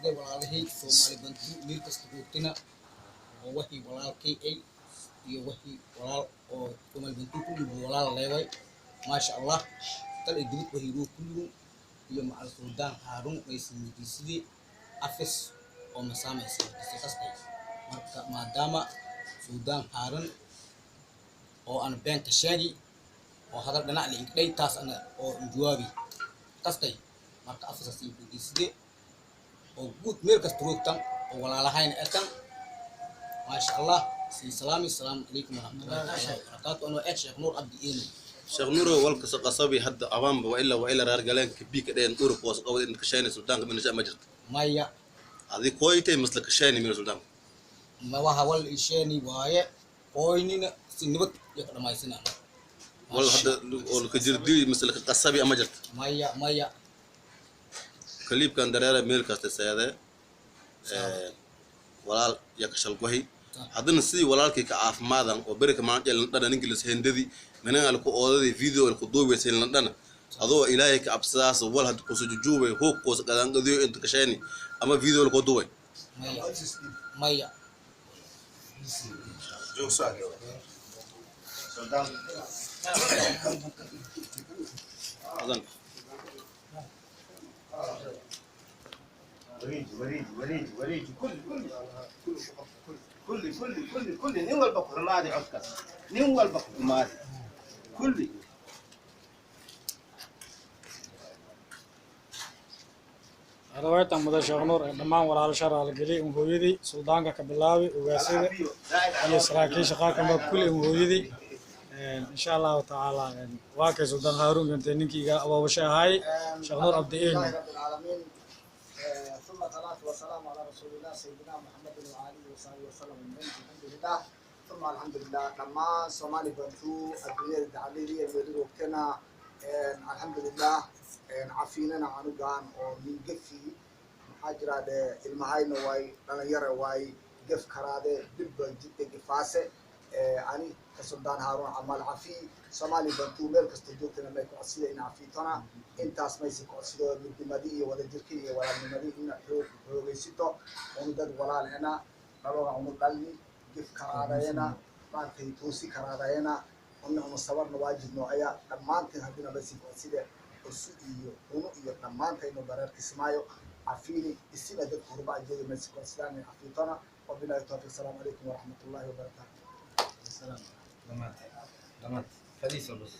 Weydiisaday walaalahey Soomaali Bantu meel kasta joogtana oo wixii walaalkay ay iyo wixii walaal oo Soomaali Bantu kulligu walaal leeway, maasha Allah, dal iyo dibad wixii kulligu iyo macal Suldaan Haarun waysan weydiisaday afis oo masaamaysa weydiisay qasday. Marka maadaama Suldaan Haarun oo aan beenka sheegi oo hadal dhinac la inkdhay, taas ana oo jawaabi qastay. Marka afisaas iyo weydiisade oo guud meel kasta roogtan oo walaalahayna etan, maasha Allah, sii salaami. Asalaamu calaykum waraxmatullahi taala wabarakaatu. Anoo eh Sheekh Nuur Cabdi Eeni. Sheekh Nuuro, walka qasabi hadda abaanba waa ilaa waa ilaa reer galeenka bii ka dheen uruk hoos qabad in kasheynay suldaanka minasha ma jirto? Maya. Adi koytay masla kasheynay mina suldaanka? Ma waxa wal isheeni waaye qoynina si nabad iyo ka dhamaysanana. Wal hadda oo ka jirdi masla ka qasabi ama jirto? Maya, maya. Kaliibkan dareera meel kasta seede walaal ya ka shalgohi, haddana sidii walaalkii ka caafimaadan oo berika maanta landhana ninkilas hendadii minan ku oodadii video ku duubaysay landhana, adoo Ilaahay ka cabsadaas, wal hadda kuso jujuubay hoog kuso qadaanqadiyo inta kasheeni ama video ku duubay? Maya, maya. Adan. وريد وريد وريد وريد كل كل كل كل كل كل nin walba ku xumaadi codkaas, nin walba ku xumaadi kulli. Hadaweetan mudan Sheekh Nuur ee dhammaan walaalo raalgeliyay un hooyadii suldaanka ka bilaabi ugaasida iyo saraakiisha qaarkanba kulli un hooyadii, insha Allahu tacaala. Waa kay Suldaan Haaruun gantay ninkii iga abaabasho ahaay Sheekh Nuur Cabdi Eeni. لله رب العالمين، ثم الصلاة والسلام على رسول الله سيدنا محمد وآله وصحبه وسلم أجمعين. الحمد لله ثم الحمد لله. dhammaan Soomaali Bantu adduunyada dacaladeeda iyo meelroogtana, alxamdulilah, cafiinana canugan oo min gefi maxaa jira dee ilmahayna waay dhalinyara waay gef karaade dilba jidda gefaase. Ani ka Suldaan Haaruun camal cafi Soomaali Bantu meel kasta joogtana may ku codsida in cafiitona intaas maysi ku codsido midnimadii iyo wadajirkii iyo walaalnimadii ina xoog xoogeysito unu dad walaalena dhaloga unu dhalni gef karaadayena maaragtay toosi karaadayena una unu sabarna waajibno ayaa dhammaanteen haddina maysi ku codside usu iyo unu iyo dhammaantayno dareer Kismaayo cafiini isina dadka hurbaa jooga maysi ku codsidaan in cafiitona. Wabilahi tawfiiq. Asalaamu calaykum waraxmat ullahi wabarakaatu. Dhammaad fadhiiso bas.